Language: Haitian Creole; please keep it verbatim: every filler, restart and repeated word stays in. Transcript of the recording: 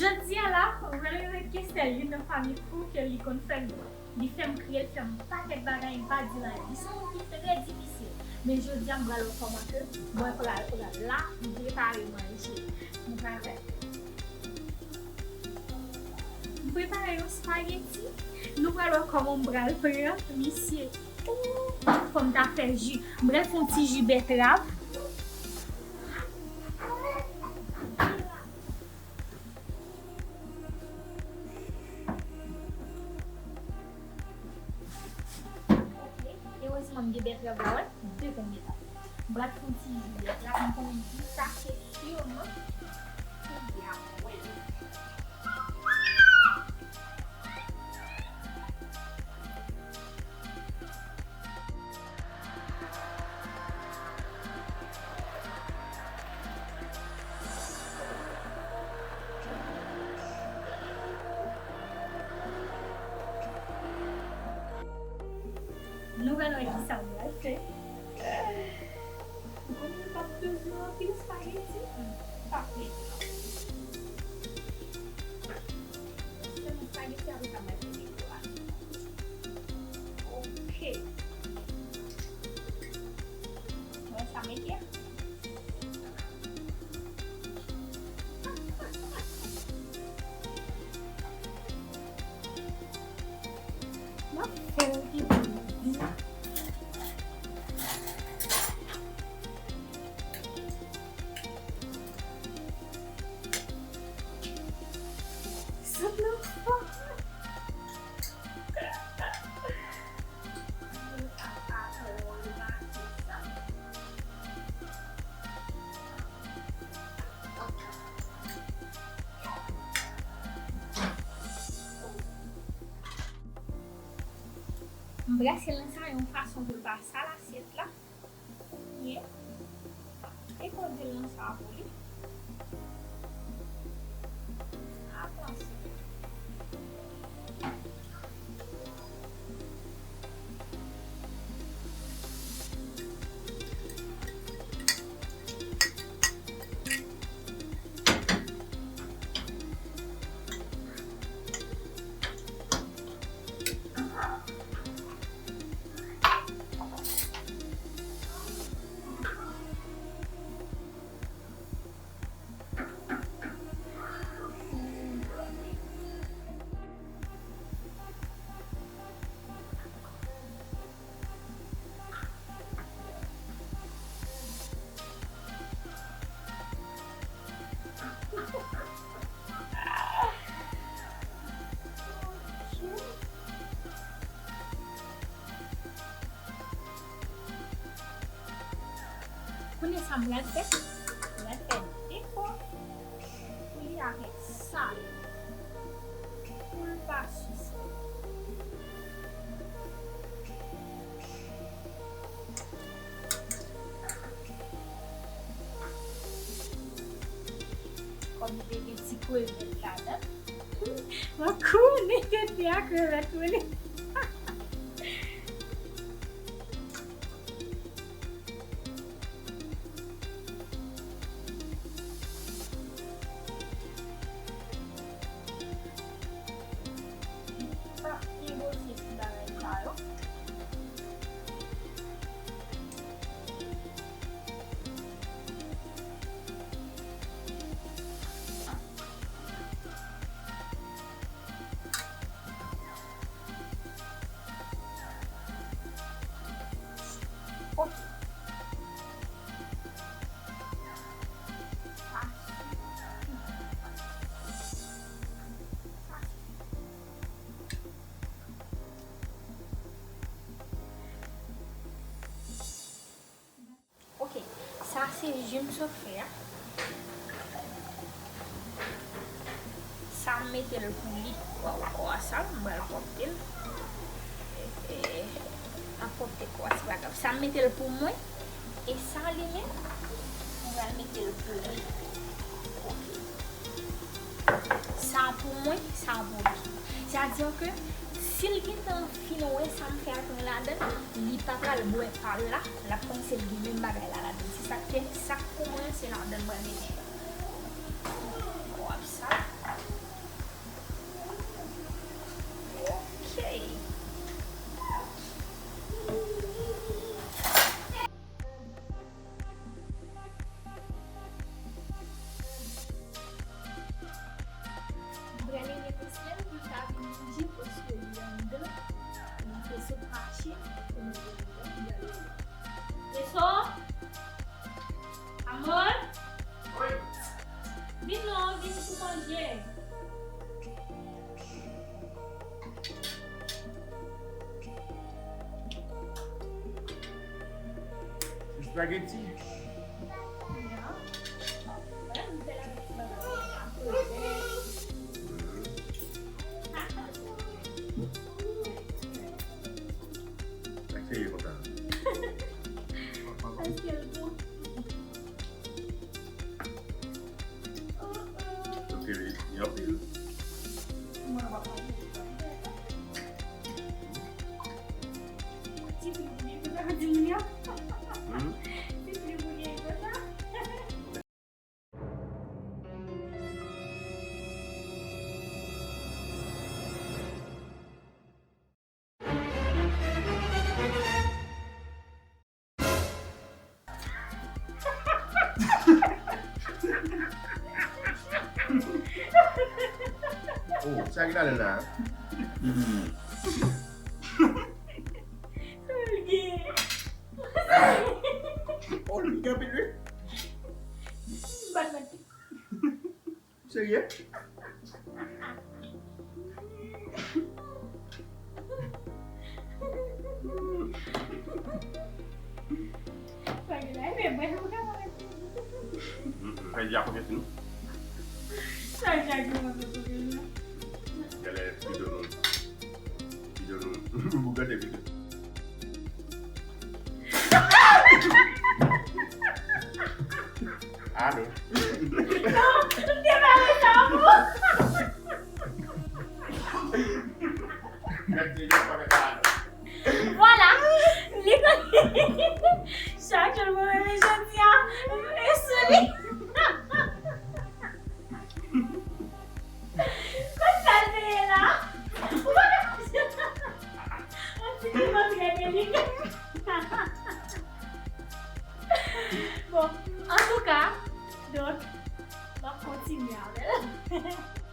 Jodi a la, mwen renmen Kester, youn nan fanmi kou ke li konn fè m. Li fè m kriye, li fè m yon pakèt bagay, m pa di l anyen. Li se yon moun ki trè difisil. Men jodi a, m pral wè kòman ke mwen pral pran la, m prepare manje. Nou pral wè. M prepare yon spaghetti. Nou pral wè kòman m pral pran misye. Ooh, fò m ta fè ji. M pral fè yon ti ji bètrav. Ok, erezman m gen bètrav la, wè, de konbyen tan. M pral fè yon ti ji bètrav, m konnen di sa se siman pou y ap wè. Nou pral wè kisa m pral fè. M konnen m p ap bezwen anpil spaghetti. M p ap mete non. Sèlman spaghetti, apre sa m pral fè deko a. Ok. Mwen sa mete a. M ap fè l pi byen. Sot nan fò. M brase l nan sa yon fason pou l pa sal asyèt la. Byen. E poze l nan sa pou li. Atann. Kounye a sa m pral fè, m pral fè deko pou li avèk sa, pou l pa sispann. Kòm li te gen ti krevèt ladan. Mwen konnen ke te a krevèt pou li. Sa negosye ti bagay sa yo. Ok. Ok, sa se ji m sot fè a. Sa m mete l pou li. Waw, kò a sal, m pral pwòpte l. E, e, m ap pwòpte kò a, se pa grav. Sa m mete l pou mwen. E sa li menm, m pral mete l pou li. Ok. Sa pou mwen, sa pou li. Sa di ke si l gentan fin wè sa m fè a pran ladan l, li pa pral bwè pa l la, l ap panse l gen menm bagay la ladan l. Se sa k fè, sa k pou mwen, se ladan l mwen mete. W ap sa. Hey. M prale negosye l pou l ka vin byen, paske li anndan, li te sot mache, pou nou vin anndan, li ale. Tresò? Amor? Wi. Vin non, vin pou manje. Espageti. Sa k serye konsa? Paske l bon. Ok, li, li anpil. Ti pli pou gen konsa, di moun yo. Hmm? Ti pli pou gen konsa. Oh, sa ki ladan la? Oh, li gen anpil wi. Bat, bat. Serye? Sa gen la, e byen, mwen, mwen, mwen. Mm, mm, fè di a konfyans nou. Sa di a gen mwen, mwen, mwen. Gade, video nou. Video nou. Ou gade video. Alo. Non, m te pare sa pou. Vwala. Li konn chak jou l mwen menm jodi a, e sou li. Kot sa l te ye la? Ou pa ka yon ti piment trè delika. Bon, antouka, donk, m ap kontinye avè l.